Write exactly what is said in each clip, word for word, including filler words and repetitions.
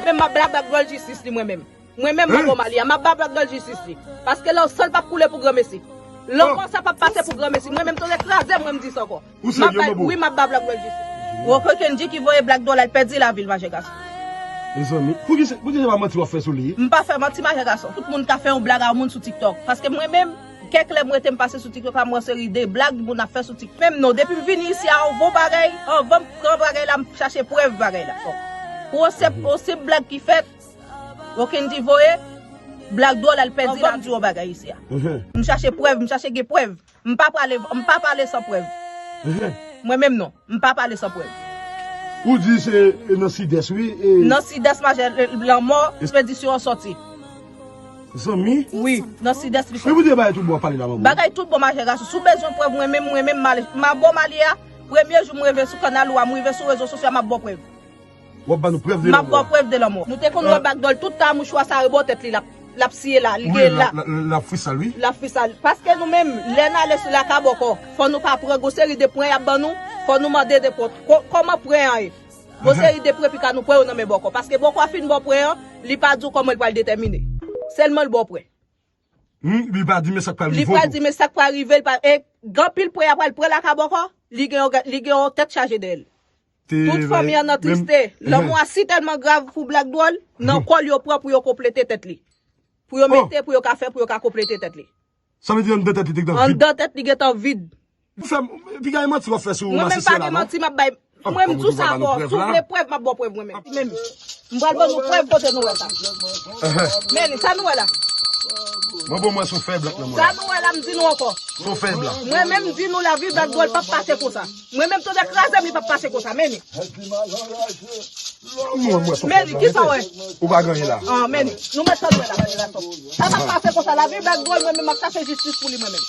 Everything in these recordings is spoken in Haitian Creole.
Men m ap ba Black Dwòl jistis li mwen menm. Mwen menm m ap ba Malia, m ap ba Black Dwòl jistis li. Paske lansan l p ap koule pou granmesi. Lanmò sa p ap pase pou granmesi. Mwen menm tonbe kraze mwen m di sa ankò. Ou serye, Manbo? Wi, m ap ba Black Dwòl jistis. Woko Kendji ki voye Black Dwòl al pèdi lavi l, majè gason. Mezanmi, poukisa, poukisa se pa manti w ap fè sou li? M pa fè manti, majè gason. Tout moun ka fè yon blag a yon moun sou TikTok. Paske mwen menm, kèk lè m rete m pase sou TikTok la, m wè seri de blag moun ap fè sou TikTok. Menm non, depi m vini isi a, yon bon bagay, anvan m pran bagay la, m chache prèv bagay la. Pou yon senp, yon senp blag ki fèt, Woko Kendji voye Black Dwòl al pèdi lavi l. Anvan m di yon bagay isi a. M chache prèv, m chache gen prèv. M pa pale, m pa pale san prèv. Mwen menm non, m pa pale san prèv. Ou di se, e, nan Sidès, wi. Nan Sidès, majè, e, lanmò, ekspedisyon an sòti. Zanmi? Wi, nan Sidès li sòti. Men pou te bagay tout bon ap pale la, Manbo. Bagay tout bon, majè gason. Si w bezwen prèv, mwen menm, mwen menm, m a, m a ba w Malia. Premye jou m rive sou kanal ou a, m rive sou rezo sosyo a, m ap ba w prèv. W ap ban nou prèv de lanmò. M ap ba w prèv de lanmò. Nou te konn wè Black Dwòl tout tan, mouchwa sa rebò tèt li, l ap, l ap siye la, li gen la. L ap frisal, wi. L ap frisal. Paske nou menm, lè n ale sou lakay bòkò, fò nou pa pran gwo seri de pwen y ap ban nou, fò nou mande de pwen. Kò-, kòman pwen an ye? Gwo seri de pwen pika nou pran yo nan men bòkò. Paske bòkò a fin ba w pwen an, li pa di w kòman l pral detèmine. Sèlman l ba w pwen. Hmm, li pa di men sa k pral rive w tou. Li pral di men sa k pral rive l, pa, e gen anpil pwen y ap pral pran lakay bòkò, li gen yon, li gen yon tèt chaje dèyè l. Tout fanmi an nan triste. Lanmò a si tèlman grav pou Black Dwòl, nan kòl yo pran pou yo konplete tèt li. Pou yo mete, pou yo ka fè, pou yo ka konplete tèt li. Sa vle di anndan tèt li te gentan vid? Anndan tèt li gentan vid. Ou fè, piga e manti w ap fè sou masisi a la, non? Mwen menm pa gen manti m ap bay. Mwen m di w sa ankò, si w vle prèv, m ap ba w prèv mwen menm. Menm. M pral ban nou prèv kote nou wè sa. Men li, sa nou wè la. Mwen bon, mwen sou fè blan nan mwen. Sa nou wè la, m di nou ankò. Sou fè blan. Mwen menm m di nou lavi Black Dwòl p ap pase konsa. Mwen menm tonbe kraze m li p ap pase konsa, men li. Mwen, mwen sou fè blan. Men li, kisa w wè? Ou pa gen anyen la. Ah, men li. Nou mèt sa nou wè la, bagay la sòt. Sa p ap pase konsa, lavi Black Dwòl, mwen menm m ap chache jistis pou li mwen menm.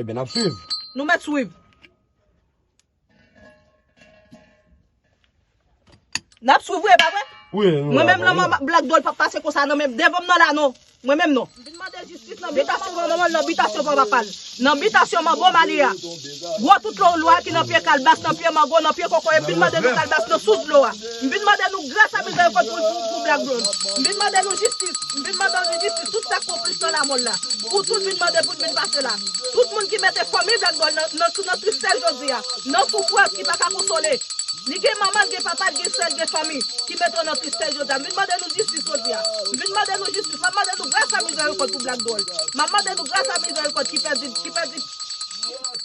Ebyen, n ap swiv. Nou mèt swiv. N ap swiv wi, e pa vre? Wi, nou la. Mwen menm lanmò Black Dwòl p ap pase konsa nan men m devan m nan la non. Mwen menm non. M vin mande jistis nan bitasyon manman l, nan bitasyon papa l, nan bitasyon manbo Malia. Gwo tout lwa ki nan pye kalbas, nan pye mango, nan pye kokoye, m vin mande nou kalbas nan sous dlo a. M vin mande nou gras a mizèrikòd pou, pou, pou Black Dwòl. M vin mande nou jistis. M vin mande nou jistis. Tout sa k konplis nan lamò l la. Pou tout vin mande pou n vin pase la. Tout moun ki mete fanmi Black Dwòl nan, nan, nan tristès jodi a. Nan soufrans ki pa ka konsole. Li gen manman l, gen papa l, gen sè l, gen fanmi ki mete yo nan tristès jodi a. M vin mande nou jistis jodi a. M vin mande nou jistis. M ap mande nou gras a mizèrikòd pou Black Dwòl. M ap mande nou gras a mizèrikòd ki pèdi, ki pèdi,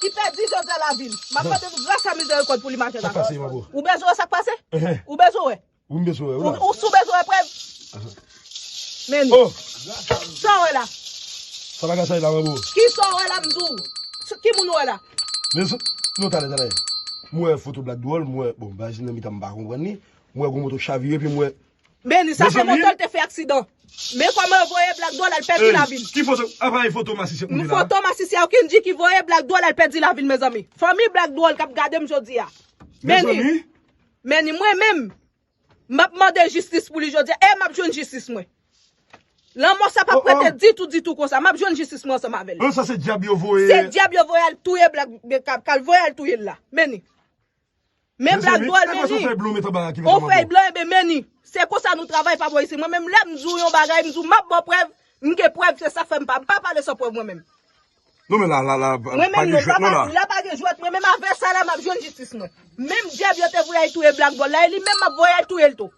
ki pèdi jodi a lavi l. M ap mande nou gras a mizèrikòd pou li, majè gason. Sa k pase, Manbo? Ou bezwen wè sa k pase? Ou bezwen wè? Ou m bezwen wè, ou la. Ou, ou si w bezwen wè prèv? Men li. Oh! Sa w wè la? Sa bagay sa ye la, Manbo? Kisa w wè la, m di w? Ki moun w wè la? Men sa, non, talè, talè. M wè foto Black Dwòl, m wè, bon, bagay nan mitan m pa konprann li. M wè gwo moto chavire, epi m wè. Men li, sa se moto l te fè aksidan. Men kòman yo voye Black Dwòl al pèdi lavi l. Ki foto? Apa e foto masisi a kounye la? Foto masisi a, Kendji ki voye Black Dwòl al pèdi lavi l, mezanmi. Fanmi Black Dwòl k ap gade m jodi a. Men li. Men li, mwen menm. M ap mande jistis pou li jodi a, e m ap jwenn jistis mwen. Lanmò sa p ap rete ditou, ditou konsa. M ap jwenn jistis mwen ansanm avè l. Oh, sa se dyab yo voye. Se dyab yo voye al touye Black, k al, k al voye al touye l la. Men li. Men Black Dwòl, men li. On fèy blan, ebyen men li. Se konsa nou travay pa bò isi. Mwen menm lè m di w yon bagay, m di w m ap ba w prèv, m gen prèv, se sa k fè m pa, m pa pale san prèv mwen menm. Non, men la, la, la, pa gen jwèt non la. La pa gen jwèt, mwen menm avè sa la, m ap jwenn jistis mwen. Menm dyab yo te voye al touye Black Dwòl la, e li menm m ap voye al touye l tou.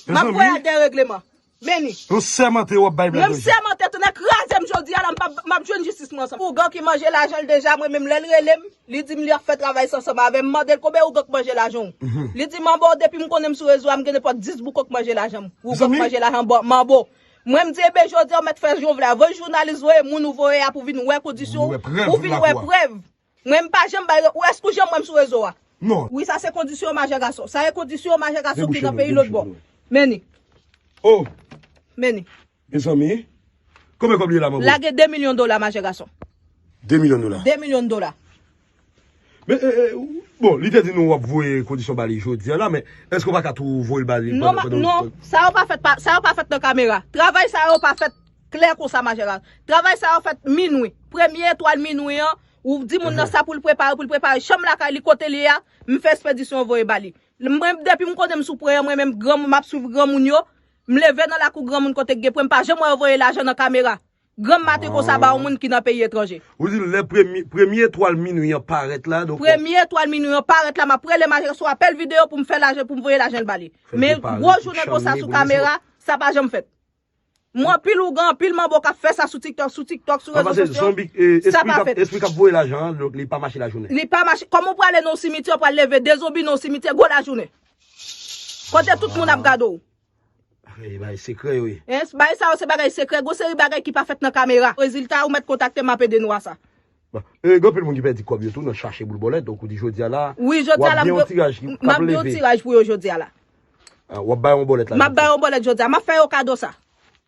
M ap voye al dèyè regleman. Men li. Ou sèmante w ap bay Black Dwòl. Mwen m sèmante, tonnè kraze m jodi a la, m p ap, m ap jwenn jistis mwen ansanm. Ougan ki manje lajan l deja, mwen menm lè l rele m, li di m li ap fè travay sa ansanm avè m, m mande l konbyen ougan k manje lajan w. Li di m Manbo, depi m konnen m sou rezo a, m gen nenpòt dis bouko k manje lajan m. Ougan k manje lajan Manbo. Mwen m di, ebyen, jodi a ou mèt fè jan w vle a. Voye jounalis, voye moun ou voye a pou vin wè kondisyon, pou vin wè prèv. Mwen m pa janm bay, ou èske ou janm wè m sou rezo a? Non. Wi, sa se kondisyon majè gason. Sa e kondisyon majè gason ki nan peyi lòt bò. Men li. Oh. Men li. Mezanmi. Konbyen kòb li ye la, Manbo? Lage de milyon dola, majè gason. De milyon dola. De milyon dola. Men, e, e, bon, li te di nou w ap voye kondisyon ba li jodi a la, men èske w pa ka tou voye l ba li pandan, pandan... Non, sa yo pa fèt pa, sa yo pa fèt nan kamera. Travay sa yo pa fèt klè konsa, majè gason. Travay sa yo fèt minwi. Premye etwal minwi an, Ou di moun nan sa pou l prepare, pou l prepare chanm lakay li kote li ye a, m fè espedisyon voye ba li. Mwen, depi m konnen m sou pwen an, mwen menm granmoun, m ap swiv granmoun yo, m leve nan lakou granmoun kote k gen pwen, m pa janm wè yo voye lajan nan kamera. Granm maten konsa ba yon moun ki nan peyi etranje. Ou di lè premye, premye etwal minwi an parèt la, donk. Premye etwal minwi an parèt la, m ap rele m a sou apèl videyo pou m fè lajan, pou m voye lajan l ba li. Men gwo jounen konsa sou kamera, sa pa janm fèt. Mwen anpil ougan, anpil manbo k ap fè sa sou TikTok, sou TikTok, sou rezo sosyo. Sa pa fèt. Espri k ap voye lajan an, donk li pa mache lajounen. Li pa mache. Kòman w pral nan yon simityè, w pral leve de zonbi nan yon simityè gwo lajounen? Kote tout moun ap gade w. Bagay, bagay sekrè yo ye. Hein, bagay sa yo se bagay sekrè, gwo seri bagay ki pa fèt nan kamera. Rezilta, ou mèt kontakte m, m ap ede nou a sa. Bon, e, gen anpil moun ki pèdi kòb yo tou nan chache boul bòlèt, donk ou di jodi a la. Wi, jodi a la, m ap gen yon tiraj ki, k ap leve. M ap gen yon tiraj pou yo jodi a la. Ah, w ap bay yon bòlèt la. M ap bay yon bòlèt jodi a. M ap fè yo kado sa.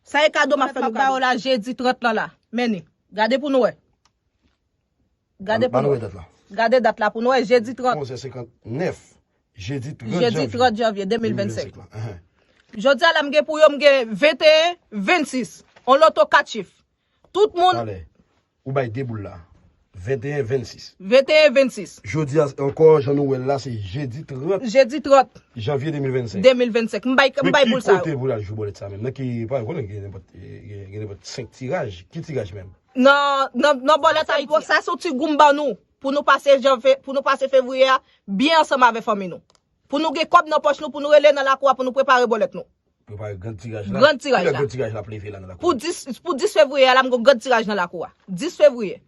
Sa e kado m ap fè nou kado. M ap ba yo la jedi trant lan la. Men ni. Gade pou nou wè. Gade pou nou wè. Gade dat la pou nou wè, jedi trant. Onz è senkantnèf, jedi trant janvye. Jedi trant janvye de mil vennsenk. Jodi a la m gen pou yo, m gen venteyen, vennsis. On loto kat chif. Tout moun. Talè, ou bay de boul la. Venteyen, vennsis. Venteyen, vennsis. Jodi a ankò, jan nou wè l la, se jedi trant. Jedi trant. Janvye de mil vennsenk. De mil vennsenk. M bay, m bay boul sa yo. Men ki kote pou l al jwe bòlèt sa menm? Nan ki, pa konnen gen nenpòt, gen, gen nenpòt senk tiraj. Ki tiraj menm? Nan, nan, nan bòlèt Ayiti. Sa se yon ti gou m ban nou. Pou nou pase janvye, pou nou pase fevriye a, byen ansanm avè fanmi nou. Pou nou gen kòb nan pòch nou, pou nou rele nan lakou a, pou nou prepare bòlèt nou. Prepare grand tiraj la. Grand tiraj la. Kilè grand tiraj la ap leve la nan lakou a? Pou dis, pou dis fevriye a la, m gon grand tiraj nan lakou a. Dis fevriye.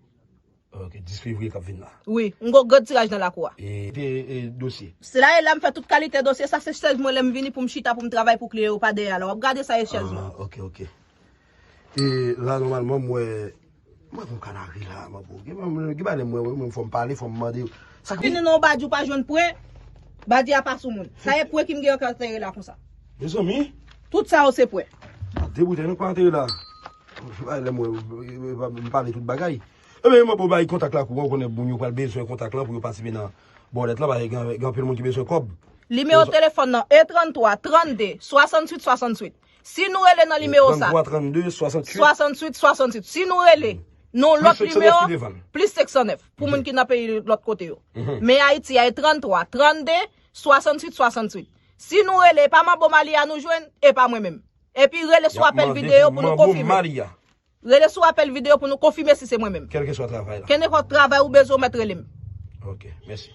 Ok, dis fevriye k ap vin la. Wi, m gon grand tiraj nan lakou a. E, e, e dosye. Se la e la m fè tout kalite dosye. Sa se chèz mwen lè m vini pou m chita pou m travay pou kliyan yo pa dèyè a la. W ap gade sa e chèz mwen. Ah, ok, ok. E la nòmalman m wè, m wè gon kanari la, manbo. Gen bagay m wè, wi, men fò m pale, fò m mande. Sa k. Vini nan yon badji ou pa jwenn pwen, badji a pa sou moun. Sa e pwen ki m gen antre la konsa. Mezanmi. Tout sa yo se pwen. Deboute, nou pa antre la. Bay lè m wè, m pale tout bagay. Ebyen, manbo bay kontak la kou an, ou konnen moun yo pral bezwen kontak lan pou yo patisipe nan bòlèt la, paske gen, gen anpil moun ki bezwen kòb. Nimewo telefòn nan, e tranntwa, trannde, swasannwit, swasannwit. Si nou rele nan nimewo sa. Tranntwa, trannde, swasannwit. Swasannwit, swasannwit. Si nou rele nan lòt nimewo, plis senk san nèf, pou moun ki nan peyi lòt kote yo. Men Ayiti a, e tranntwa, trannde, swasannwit, swasannwit. Si nou rele, e pa manbo Mali a nou jwenn, e pa mwen menm. Epi rele sou apèl videyo pou nou konfime. Rele sou apèl videyo pou nou konfime si se mwen menm. Kèlkeswa travay la. Kenenpòt travay ou bezwen, ou mèt rele m. Ok, mèsi.